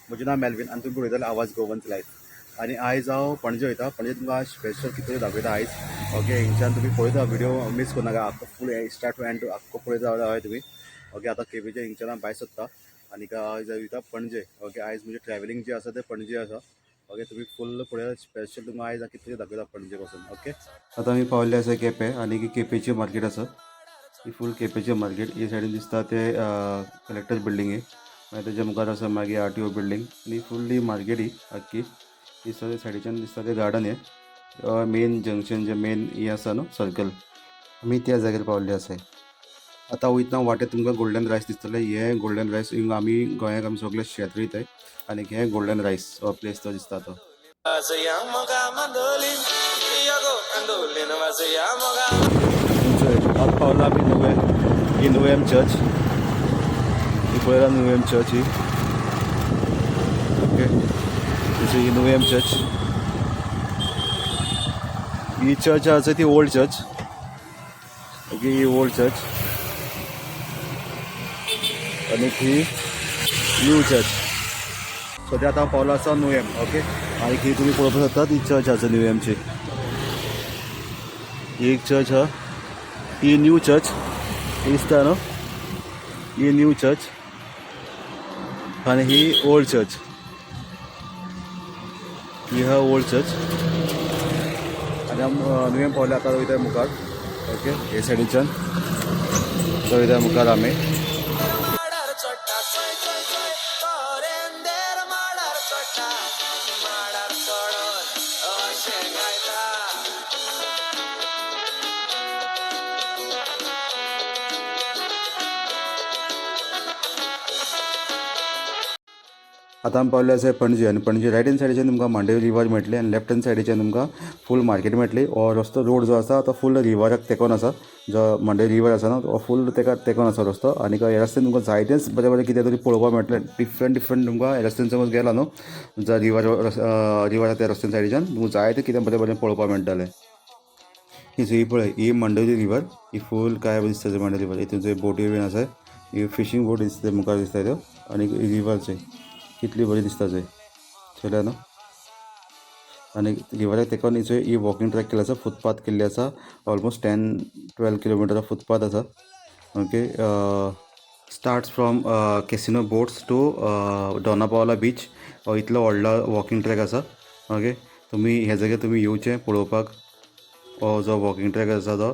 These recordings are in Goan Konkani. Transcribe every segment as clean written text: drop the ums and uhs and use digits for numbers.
म्हजें नांव मेल्विन आनी तुमी पळयतले आवाज गोवन्स लायफ. आनी आयज हांव पणजे वयता. पणजे तुमकां स्पेशल कितें दाखयता आयज. ओके, हिंगच्यान तुमी पळयता, व्हिडिओ मीस करनाका, आख्खो फूल स्टार्ट टू एंड आख्खो पळयता जाय तुमी. ओके, आतां केपेच्या हिंगच्यान हांव भायर सोदता आनी आयज वयता पणजे. ओके, आयज म्हजें ट्रॅव्हलिंग जें आसा तें पणजे आसा. ओके, तुमी फूल पळयात, स्पेशल तुमकां आयज कितें दाखयता पणजे पासून. ओके, आतां आमी पावल्ले आसा केपें आनी केपेची मार्केट आसा. ही फूल केपेचें मार्केट. हे सायडीन दिसता ते कलेक्टर बिल्डींग आहे, मागीर तेच्या मुखार आसा मागीर आरटीओ बिल्डींग आनी फुल्ली मार्केट ही आख्खी. दिसता ते सायडीच्यान दिसता ते गार्डन हे मेन जंक्शन जे मेन हे आसा न्हू सर्कल, आमी त्या जाग्यार पावल्ले आसाय. आतां वयतना वाटेर तुमकां गोल्डन रायस दिसतले. हे गोल्डन रायस हिंगा आमी गोंयाक आमी सगळे शेत रोयताय आनी हे गोल्डन रायस हो प्लेस तो दिसता तो. आतां पावला आमी नुवें. ही नुवेम चर्च, ही पळयला नुवेम चर्च ही. ओके, ही नुवेम चर्च. ही चर्च आसा ती ओल्ड चर्च. ओके, ही ओल्ड चर्च आनी ही न्यू चर्च. सद्या आतां पावलो आसा नुवेम. ओके, आनी ही तुमी पळोवपाक शकता, ती चर्च आसा नुवेमची. ही एक चर्च आहा, ही न्यू चर्च दिसता न्हू, ही न्यू चर्च आनी ही ओल्ड चर्च. ही आहा ओल्ड चर्च. आनी आम नुवेम पावले, आतां वयता मुखार. ओके, हे सायडीच्यान वयता मुखार आमी. माडार चडटा चोय चोय चोय तोरेंदेर, माडार चडटा, माडार चडोन अशें गायता. आतां आमी पावले आसा पणजे आनी पणजे रायट हँड सायडीच्यान तुमकां मांडवी रिवर मेळटली आनी लेफ्ट हँड सायडीच्यान तुमकां फूल मार्केट मेळटली. हो रस्तो, रोड जो आसा तो फूल रिवराक तेंकोन आसा. जो मांडवी रिवर आसा न्हू, तो फूल तेका तेंकोन आसा रस्तो. आनी ह्या रस्त्यान तुमकां जायतेच बरें बरें कितें तरी पळोवपाक मेळटलें, डिफरंट डिफरंट. तुमकां ह्या रस्त्यान समज गेला न्हू, जो रिवर रिवर आसा त्या रस्त्यान सायडीच्यान तुमकां जायतें कितें बरें बरें पळोवपाक मेळटलें. ही ही पळय, ही मांडवी रिवर. ही फूल काय दिसता मांडवी रिवर. हितून जंय बोटी बीन आसा, ही फिशींग बोट दिसता, मुखार दिसता त्यो. आनी रिवर चोय कितली बरी दिसता चोय, चोयल्या न्हू. आनी रिवराक तेंकोन हिचो ही वॉकिंग ट्रॅक केल्लो आसा, फुटपाथ केल्ली आसा. ऑलमोस्ट 10-12 किलोमिटर फुटपाथ आसा. Okay, starts from casino boats to Dona Paula beach. हो इतलो व्हडलो वॉकिंग ट्रॅक आसा. ओके, तुमी ह्या जाग्यार तुमी येवचें पळोवपाक. हो जो वॉकिंग ट्रॅक आसा तो,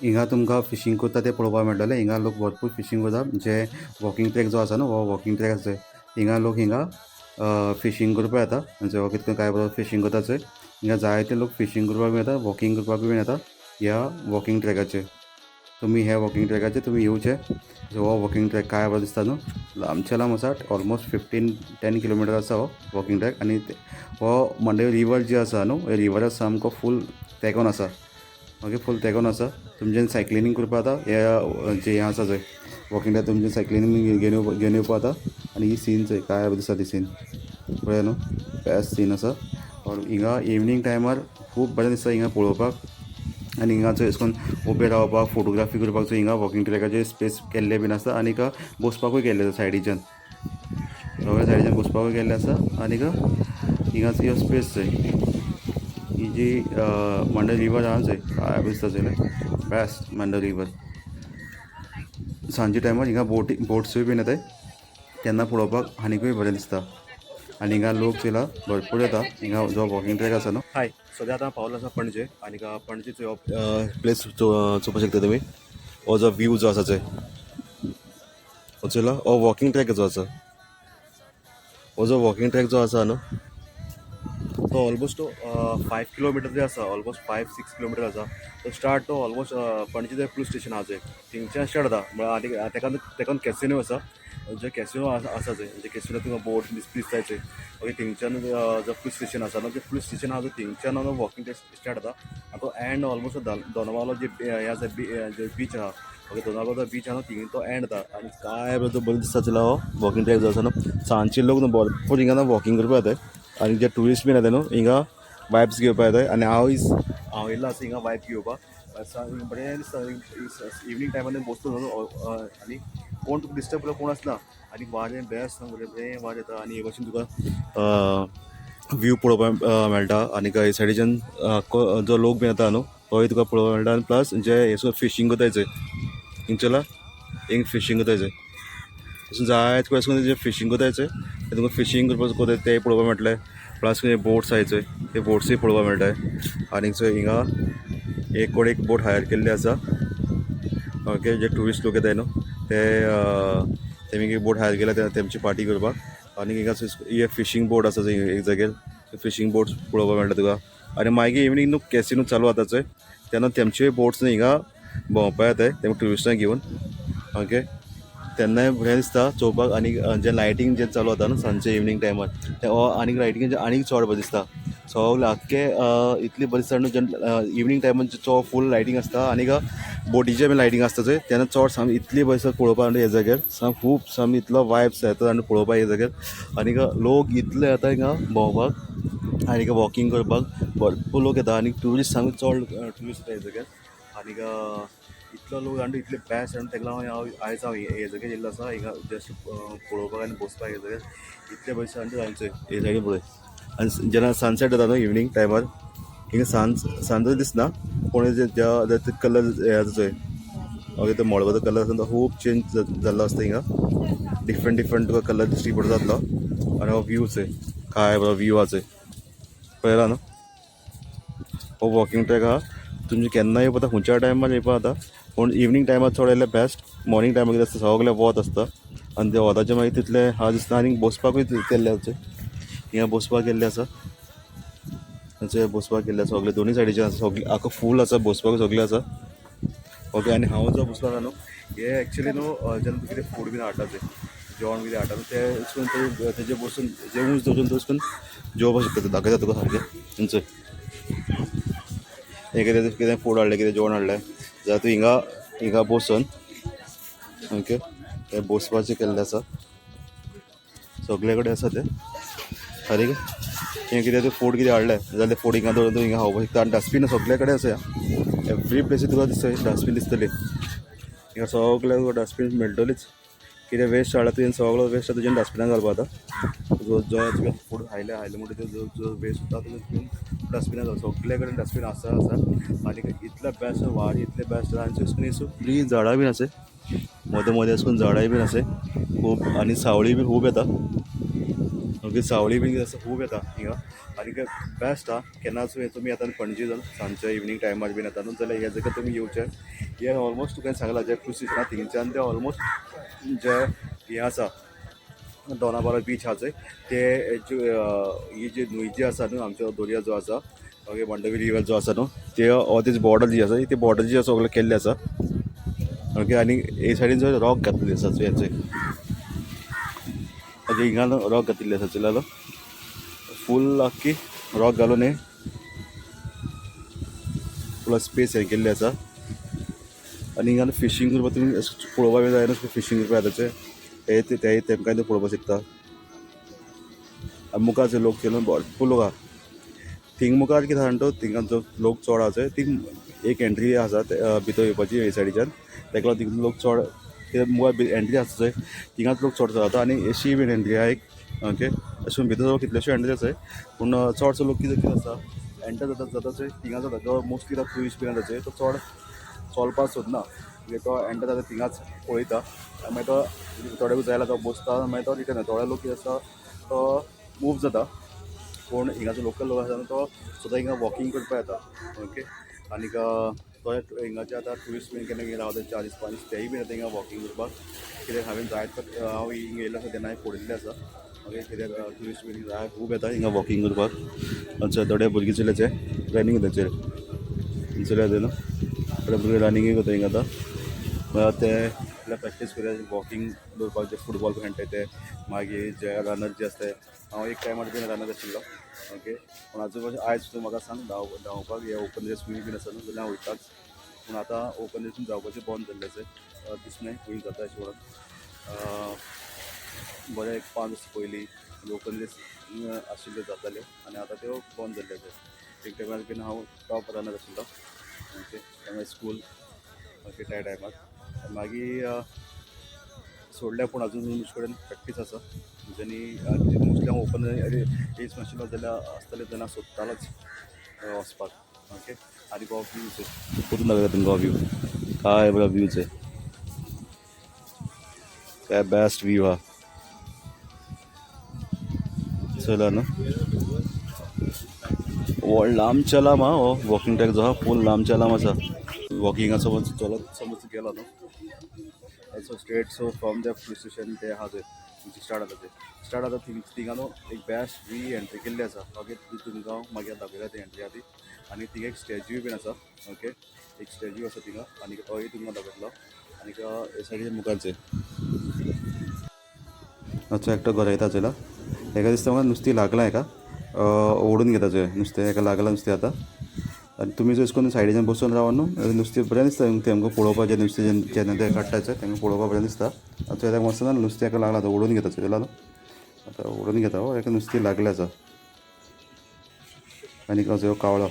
हिंगा तुमकां फिशींग करता तें पळोवपाक मेळटलें. हिंगा लोक भरपूर फिशींग करता. जे वॉकिंग ट्रॅक जो आसा न्हू, हो वॉकिंग ट्रॅक आसा, हिंगा लोक हिंगा फिशींग करपाक येता. जो कितें काय बरो फिशींग करता चोय. हिंगा जायते लोक फिशींग करपाक येता, वॉकिंग करपाक बीन येता ह्या वॉकिंग ट्रॅकाचेर. तुमी ह्या वॉकिंग ट्रॅकाचेर तुमी येवचे. हो वॉकिंग ट्रॅक काय बरो दिसता न्हू, लांबचे लांब आसा. ऑलमोस्ट 15-10 किलोमिटर आसा हो वॉकिंग ट्रॅक. आनी हो मांडवी रिवर जी आसा न्हू, हे रिवरा सामको फूल तेंकोन आसा. ओके, फूल तेंकोन आसा. तुमच्यान सायकलिंग करपाक जाता. हे जे हें आसा चोय वॉकिंग ट्रॅक, तुमच्यान सायकलिंग घेवन घेवन येवपाक जाता. आनी ही सीन चोय, काय बरें दिसता ती सीन, पळय न्हू, बेस्ट सीन आसा. और हिंगा इवनींग टायमार खूब बरें दिसता हिंगा पळोवपाक. आनी हिंगा चोय, अशें करून उबें रावपाक, फोटोग्राफी करपाक चोय, हिंगा वॉकिंग ट्रॅकाचेर स्पेस केल्ले बीन आसा. आनीक बसपाकूय केल्ले आसा सायडीच्यान, सगळ्या सायडीच्यान बसपाकूय केल्ले आसा. आनीक हिंगा ह्यो स्पेस चोय, ही जी मांडवी रिवर आहा चोय, काय दिसता चोय, बेस्ट मांडवी रिवर. सांजच्या टायमार हिंगा बोटी, बोट्सूय बीन येताय, तेन्ना पळोवपाक आनीकूय बरें दिसता. आनी हिंगा लोक चोयला भरपूर येता हिंगा जो वॉकिंग ट्रॅक आसा न्हू. हाय, सद्या आतां पावलो आसा पणजे. आनी पणजेचो प्लेस चोवपाक शकता तुमी. हो जो व्यू जो आसा चोय, हो चोयला, हो वॉकिंग ट्रॅक जो आसा, हो जो वॉकिंग ट्रॅक जो आसा न्हू, तो ऑलमोस्ट 5 किलोमिटर तरी आसा, ऑलमोस्ट 5-6 किलोमिटर आसा. तो स्टार्ट तो ऑलमोस्ट पणजे ते पुलीस स्टेशन आहा चोय, थिंगच्यान स्टार्ट जाता. म्हळ्यार आनी तेका तेका कॅसिनो आसा, जे कॅसिनो आसा चोय, म्हणजे कॅसिनो तुका बोट दिसता चोय. ओके, थिंगच्यान जो पुलीस स्टेशन आसा न्हू, जे पुलीस स्टेशन आहा थिंगच्यान वॉकिंग ट्रॅक स्टार्ट जाता आनी तो एंड ऑलमोस्ट दोना पावला जे हे आसा, जे बीच आहा. ओके, दोना पावला बीच आहा न्हू, थिंग तो एंड जाता. आनी काय बरो बरो दिसता चोयला हो वॉकिंग ट्रॅक जो आसा न्हू. सांजचे लोक न्हू भरपूर हिंगा न्हू वॉकिंग करपाक येताय आनी जे ट्युरिस्ट बीन येता न्हू, हिंगा वायब्स घेवपाक येताय. आनी हांव is हांव येयल्लो आसा हिंगा वायब घेवपाक. बरें दिसता इवनींग टायमार बसलो न्हू आनी कोण तुका डिस्टर्ब करपाक कोण आसना. आनी वारें बेस्ट बरें बरें वारें येता आनी हे भाशेन तुका व्यू पळोवपाक मेळटा. आनी हे सायडीच्यान आख्खो जो लोक बीन येता न्हू, तोय तुका पळोवपाक मेळटा. आनी प्लस जे हे फिशींग करताय चोय, हिंग चोयला, हिंग फिशींग करताय चोय, तशें जायते कडेन अशें करून जे फिशींग करताय चोय, ते तुमकां फिशींग करपाक करताय ते पळोवपाक मेळटले. प्लस कितें बोट्स आहाय चोय, ते बोट्सूय पळोवपाक मेळटाय. आनीक चोय हिंगा एक कोण एक बोट हायर केल्ली आसा. ओके, जे ट्युरिस्ट लोक येताय न्हू, ते तेमी एक बोट हायर केल्या तेमची पार्टी करपाक. आनी हिंगा हे फिशींग बोट आसा थंय एक जाग्यार, फिशींग बोट्स पळोवपाक मेळटा तुका. आनी मागीर इवनींग न्हू कॅसिनो चालू जाता चोय, तेन्ना तेमच्योय बोट्स न्हू हिंगा भोंवपाक येताय तेम ट्युरिस्टांक घेवन. ओके, तेन्नाय बरें दिसता चोवपाक. आनी जें लायटींग जें चालू जाता न्हू सांजचे इवनींग टायमार, तें आनीक लायटींग आनीक चड बरें दिसता. सगळें आख्खें इतलें बरें दिसता न्हू, जेन्ना इवनींग टायमार चड फूल लायटींग आसता आनीक बोटीचें बी लायटींग आसता चोय, तेन्ना चड सामकें इतली बरें दिसता पळोवपाक ह्या जाग्यार. सामकें खूब सामकें इतलो वायब्स येता आनी पळोवपाक ह्या जाग्यार. आनीक लोक इतले येता हिंगा भोंवपाक आनीक वॉकींग करपाक भरपूर लोक येता. आनी ट्युरिस्ट सामके चड ट्युरिस्ट येता ह्या जाग्यार. आनीक इतलो लोक आनी इतले बेस्ट. आनी तेका लागून हांव आयज हांव हे जाग्यार येयल्लो आसा, हिंगा जस्ट पळोवपाक आनी बसपाक. ह्या जाग्यार इतले बरें दिसता. आनी हे सायडीन पळय, आनी जेन्ना सनसेट जाता न्हू इवनींग टायमार, हिंगा सांज सांज दिसना, पूण जे कलर हे आसा चोय, ओके, तो मळबाचो कलर आसा तो खूब चेंज जाल्लो आसता. हिंगा डिफरंट डिफरंट तुका कलर दिश्टी पडता जातलो. आनी हो व्यू चोय, काय बरो व्यू आहा चोय, पळयला न्हू. हो वॉकिंग ट्रॅक आहा, तुमचें केन्नाय येवपा जाता, खंयच्या टायमार येवपा जाता, पूण इवनींग टायमार चड येयल्यार बेस्ट. मॉर्निंग टायमार कितें आसता, सगळें वत आसता आनी त्या वताचें मागीर तितलें हा दिसना. आनी बसपाकूय केल्लें आसा, हिंगा बसपाक केल्लें आसा, थंयसर बसपाक केल्लें आसा. सगळें दोनूय सायडीच्यान आसा, सगळें आख्खो फूल आसा बसपाक, सगळें आसा. ओके, आनी हांव जो बसलो आसा न्हू, हे एक्चुली न्हू जेन्ना तूं कितें फूड बीन हाडटा चोय, जेवण कितें हाडटा न्हू, तें अशें करून तेजेर बसून, जे ऊंच दवरून तूं अशें करून जेवपाक शकता. दाखयता तुका सारकें. थंयसर हें कितें कितें फूड हाडलें, कितें जेवण हाडलें जाल्यार तूं हिंगा हिंगा बसून, ओके, हें बसपाचें केल्लें आसा, सगळे कडेन आसा तें सारकें. हें कितें तूं फूड कितें हाडलें जाल्यार फूड हिंगा दवरून तूं हिंगा खावपाक शकता. आनी डस्टबीन सगळे कडेन आसा, एवरी प्लेसी तुका दिसतली डस्टबीन दिसतली. हिंगा सगळ्याक तुका डस्टबीन मेळटलीच. कितें वेस्ट हाडला तुवें, सगळो वेस्ट तुज्यान डस्टबिनान घालपा जाता. जो जो तुवें फूड खायलें खायलें म्हणटकीर जो जो वेस्ट उरता तो तुवें डस्टबिनान घाल. सगळे कडेन डस्टबीन आसा आसा. आनी इतलें बेस्ट वारें, इतलें बेस्ट. आनी अशें करून सगळीं झाडां बीन आसा मदें मदें, अशें करून झाडांय बीन आसा खूब आनी सावळी बी खूब येता. ओके, सावळी बीन कितें आसा खूब येता हिंगा. आनी बेस्ट आहा. केन्ना तुमी येता पणजे जावन सांजच्या इवनींग टायमार बीन येता न्हू, जाल्यार ह्या जाग्यार तुमी येवचें. हें ऑलमोस्ट तुका सांगलां, जें क्रूज स्टेशन आहा थिंगच्यान ते ऑलमोस्ट जे हें आसा दोना पावला बीच आहा चोय, ते ही जी न्हंय जी आसा न्हू, आमचो दर्या जो आसा, ओके, मांडवी रिवर जो आसा न्हू, ते तेजी बॉर्डर जी आसा, ती बॉर्डर जी आसा सगळें केल्लें आसा. ओके, आनी हे सायडीन जो रॉक घातलेली आसा चोय, चोय, ओके, हिंगा रॉक घातिल्ले आसा चोयला, फूल आख्खी रॉक घालून हे फूल स्पेस हें केल्लें आसा. आनी हिंगा फिशींग करपाक तुमी पळोवपाक बी जाय न्हू, फिशींग करपाक येता चोय, ते ते तेमकां पळोवपाक शकता. आनी मुखार जे लोक चोयला, भरपूर लोक आहा थिंग. मुखार कितें आसा म्हणटा, थिंगा जो लोक चड आहा चोय, थिंग एक एंट्री आसा भितर येवपाची हे सायडीच्यान, तेका लागून थिंग लोक चड. ते मुखार एंट्री आसा चोय, थिंगाच लोक चड जाता. आनी अशी बीन एंट्री आहा एक. ओके, अशें करून भितर कितलेश्यो एंट्री आसा, पूण चडसो लोक कितें कितें आसा, एंटर जाता जाता चोय थिंगा जाता. जो मोस्टली ट्युरिस्ट बीन आसा चोय, तो चड चलपाक सोदना, कित्याक तो एंटर जाता थिंगाच पळयता आनी मागीर तो थोडे जाय तो बसता, मागीर तो रिटर्न. थोडे लोक कितें आसता, तो मूव जाता, पूण हिंगाचो लोकल लोक आसा तो सुद्दां हिंगा वॉकिंग करपाक येता. ओके, आनीक तो हिंगाचे आतां ट्युरिस्ट बीन केन्ना रावता 4 दीस 5 दीस, तेय बीन येता हिंगा वॉकिंग करपाक. कित्याक हांवें जायत हांव हिंगा येयल्लो आसा तेन्ना हांवें पळयल्लें आसा. ओके, कित्याक ट्युरिस्ट बीन जाय खूब येता हिंगा वॉकिंग करपाक. अच्छा, थोडे भुरगीं चोयले चे रनिंग करता चेर चोयले न्हू, थोडे भुरगे रनिंगूय करता हिंगा आतां. म्हळ्यार ते आपल्या प्रॅक्टीस करता वॉकिंग दवरपाक, जे फुटबॉल खेळटाय ते, मागीर जे रनर जे आसता. हांव एक टायमार बीन रनर आशिल्लो. ओके, पूण आजून पासून आयज सुद्दां म्हाका सांग धांवपाक हे ओपन रेस बीन आसा न्हू, जाल्यार हांव वयताच. पूण आतां ओपन रेसून धांवपाचें बंद जाल्लें आसा, दिसनाय खंय जाता अशें म्हणून. बरें, एक 5 वर्सां पयलीं ओपन रेस आशिल्ल्यो, जाताल्यो आनी आतां त्यो बंद जाल्ल्यो आसा. एक टायमार बीन हांव टॉप रनर आशिल्लो. ओके, त्यामुळे स्कूल, ओके, त्या टायमार मागीर सोडल्या, पूण अजून तुमचे कडेन प्रॅक्टीस आसा. तुमच्यांनी मोस्टली हांव ओपन रेस नाशिल्लो जाल्यार आसतलें तेन्ना सोदतालोच वचपाक. ओके, आनी हो व्यू परतून दाखयता तुमकां. व्यू काय बरो व्यूज आहे, काय बेस्ट व्यू हा. चला न्हू, व्हड लांबच्या लांब हा हो वॉकिंग ट्रॅक जो आहा, फूल लांबच्या लांब आसा. वॉकिंगा समज चलत समज गेलो न्हू, so straight, so from the police station ते आहा थंय तुमची स्टार्ट जाता. ते स्टार्ट जाता थिंगा न्हू एक बेस्ट री एंट्री केल्ली आसा. ओके, ती तुमकां हांव मागीर दाखयता ती एंट्री आहा ती. आनी थिंगा एक स्टॅच्यू बीन आसा. ओके, एक स्टॅच्यू आसा थिंगा आनी तोय तुमकां दाखयतलो. आनी हे सायडीन मुखार चोय, एकटो गरयता चोयला. हेका दिसता म्हाका नुस्तीं लागलां, हेका ओडून घेता चोय नुस्तें. हेका लागलां नुस्तें आतां. आनी तुमी जर अशें करून सायडीच्यान बसून रावन न्हू, नुस्तें बरें दिसता तेमकां पळोवपाचें. नुस्तें जेन्ना ते काडटा चोय, तांकां पळोवपाक बरें दिसता. आतां चोय, ताका वचना, नुस्तें हेका लागलां, आतां ओडून घेता चोयला न्हू. आतां ओडून घेता. हो, हेका नुस्तें लागलें आसा. आनी कसो कावळो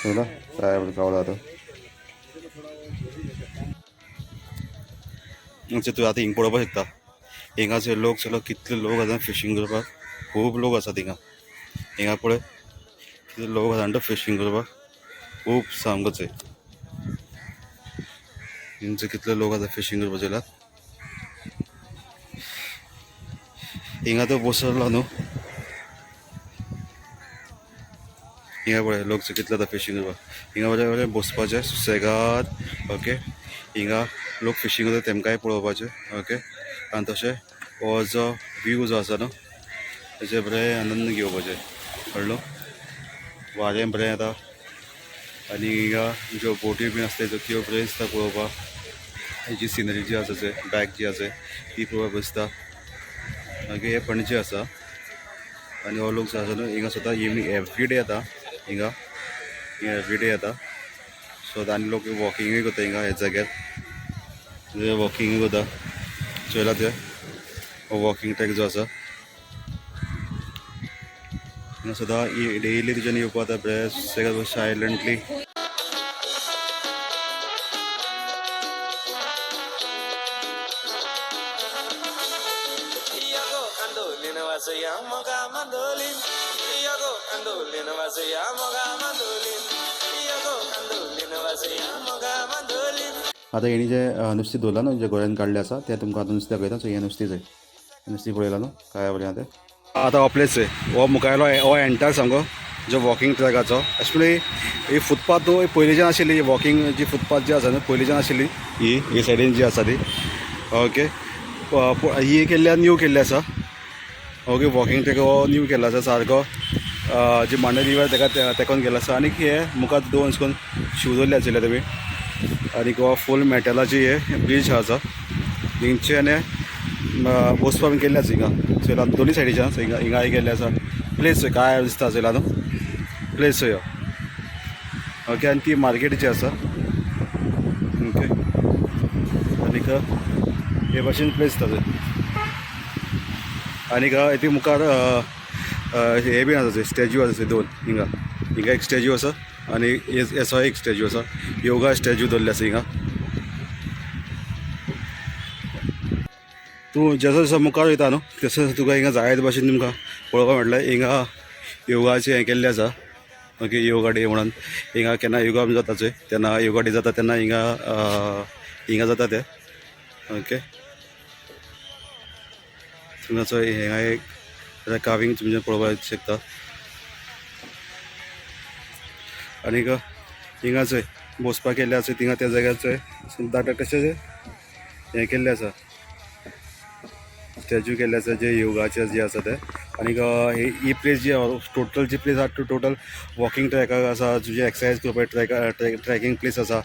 चोयला, काय बरो कावळो. आतां म्हणजे तूं आतां हिंग पळोवपाक शकता, हिंगासर लोक चलो, कितले लोक आसा फिशींग करपाक. खूब लोक आसा थिंगा. हिंगा पळय, कितले लोक आसा म्हणटा फिशींग करपाक, खूब सामकोच. हिंगचे कितले लोक आसा फिशींग करपाक चोयलात. हिंगा तो बसलो न्हू. हिंगा पळय, लोक कितले आतां फिशींग करपाक. हिंगा बरें बरें बसपाचें सुसेगाद. ओके, हिंगा लोक फिशींग करता तेमकांय पळोवपाचें. ओके, आनी तशें हो जो व्यू जो आसा न्हू, तेजे बरें आनंद घेवपाचें. कळ्ळो? वारें बरें येता आनी हिंगा ज्यो बोटी बीन आसता त्यो बऱ्यो दिसता पळोवपाक. हेजी सिनरी जी आसा चोय, बॅक जी आसा ती पळोवपाक दिसता. मागीर हे पणजे आसा आनी हो लोक जो आसा न्हू, हिंगा स्वता इवनींग एवरी डे येता हिंगा. हिंगा एवरी डे येता. सो आनी लोक वॉकिंगूय करता हिंगा. ह्या जाग्यार वॉकिंगूय करता. चोयला ते हो वॉकिंग ट्रॅक जो आसा, हिंगा सदां डेली तुज्यान येवपा जाता बरें सुसेगाद, सायलंटली. Yago andolin वाजया मोगा mandolin. Yago andolin वाजया मोगा mandolin. Yago andolin वाजया मोगा mandolin. आतां हेणी जें नुस्तें दवरलां न्हू, जें गोऱ्यान काडलें आसा, तें तुमकां आतां नुस्तें दाखयता. सो हें नुस्तें चोय, नुस्तें पळयलां न्हू, काय बरें आहा तें. आतां हो प्लेस चोय, हो मुखायलो हो एंटायर सामको जो वॉकिंग ट्रॅकाचो. एक्चुली ही फुटपाथ न्हू पयलींच्यान आशिल्ली. वॉकिंग जी फुटपाथ जी आसा न्हू, पयलींच्यान आशिल्ली ही, हे सायडीन जी आसा ती. ओके, ही केल्ली, न्यू केल्ली आसा. ओके, वॉकिंग ट्रॅक हो न्यू केल्लो आसा सारको, जी मांडवी रिवर तेका तेकोन गेल्लो आसा. आनी हे मुखार दोन अशें करून शूज दवरले आशिल्ले तुमी. आनी हो फूल मेटलाची हे ब्रीज आसा. हिंगचे आनी बसपा बीन केल्ले आसा हिंगा चोयला, दोनूय सायडीच्यान हिंगा हिंगाय केल्ले आसा. प्लेस चोय, काय दिसता चोयला न्हू प्लेस चोय हो. ओके, आनी ती मार्केट जी आसा. ओके, आनीक हे भाशेन प्लेस दिसता थंय. आनीक ती मुखार हे बीन आसा, स्टॅच्यू आसा थंय दोन. हिंगा हिंगा एक स्टॅच्यू आसा आनी हेचो एक स्टॅच्यू आसा. योगा स्टॅच्यू दवरले आसा हिंगा. तूं जसो जसो मुखार वयता न्हू, तसो तसो तुका हिंगा जायते भाशेन तुमकां पळोवपाक मेळटलें. हिंगा योगाचें हें केल्लें आसा. ओके, योगा डे म्हणून हिंगा केन्ना योगा बी जाता चोय, तेन्ना योगा डे जाता तेन्ना हिंगा हिंगा जाता ते. ओके, तुमकां चोय, हिंगा एक कार्विंग तुमच्यान पळोवपाक शकता. आनीक हिंगा चोय, बसपाक केल्लें आसा थिंगा. त्या जाग्यार चोय, धाकटे कशें हें केल्लें आसा, स्टॅच्यू केल्ले आसा जे योगाचे जे आसा ते. आनीक ही प्लेस जी टोटल जी प्लेस आहा, टोटल वॉकिंग ट्रॅकाक आसा. तुजे एक्सरसायज करपाक ट्रॅकिंग प्लेस आसा.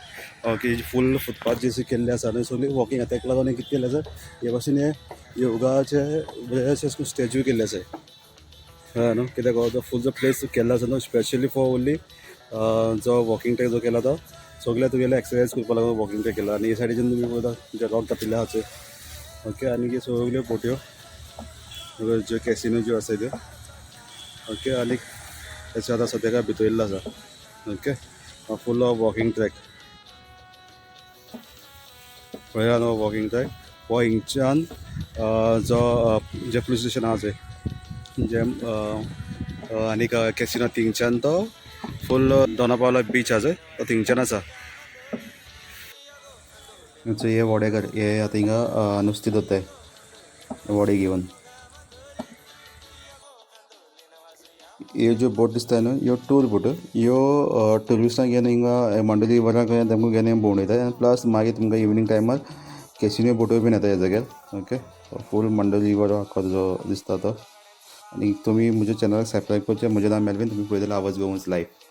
ओके, फूल फुटपाथ जे केल्ले आसा न्हू, सगळी वॉकिंग. ताका लागून कितें केल्लें आसा, हे भाशेन हे योगाचे बरे अशे स्टॅच्यू केल्ले आसा. कळ्ळें न्हू? कित्याक हो जो फूल जो प्लेस केल्लो आसा न्हू, स्पेशली फॉर ओन्ली जो वॉकिंग ट्रॅक जो केला, तो सगळे तुगेले एक्सरसायज करपा लागून वॉकिंग ट्रॅक केला. आनी हे सायडीच्यान तुमी पळयता, तुमचे रॉक घातिल्ले आहा चोय. ओके, आनी हे सगल्यो बोट्यो ज्यो कॅसिनो ज्यो आसा त्यो. ओके, आनी तेचे आतां सद्याक भितर येयल्लो आसा. ओके, फूल वॉकिंग ट्रॅक पळयला न्हू, वॉकिंग ट्रॅक. हो हिंगच्यान जो जें पुलीस स्टेशन आहा चोय जें आनीक कॅसिनो, थिंगच्यान तो फूल दोना पावला बीच आहा चोय, तो थिंगच्यान आसा. हे व्हडेकार हे आतां हिंगा नुस्तें दोताय व्हडें घेवन. ह्यो ज्यो बोट दिसता न्हू, ह्यो टूर बोट. ह्यो ट्युरिस्टांक घेवन हिंगा मांडवी रिवराक तेमकां घेवन भोंवडयता आनी प्लस मागीर तुमकां इवनींग टायमार कॅसिनो बोटूय बीन येता ह्या जाग्यार. ओके, फूल मांडवी रिवर आख्खो जो दिसता तो. आनी तुमी म्हज्या चॅनलाक सबस्क्रायब करचें. म्हजें नांव मेलवीन, तुमी पळयतले आवाज गोवन्स लायव्ह.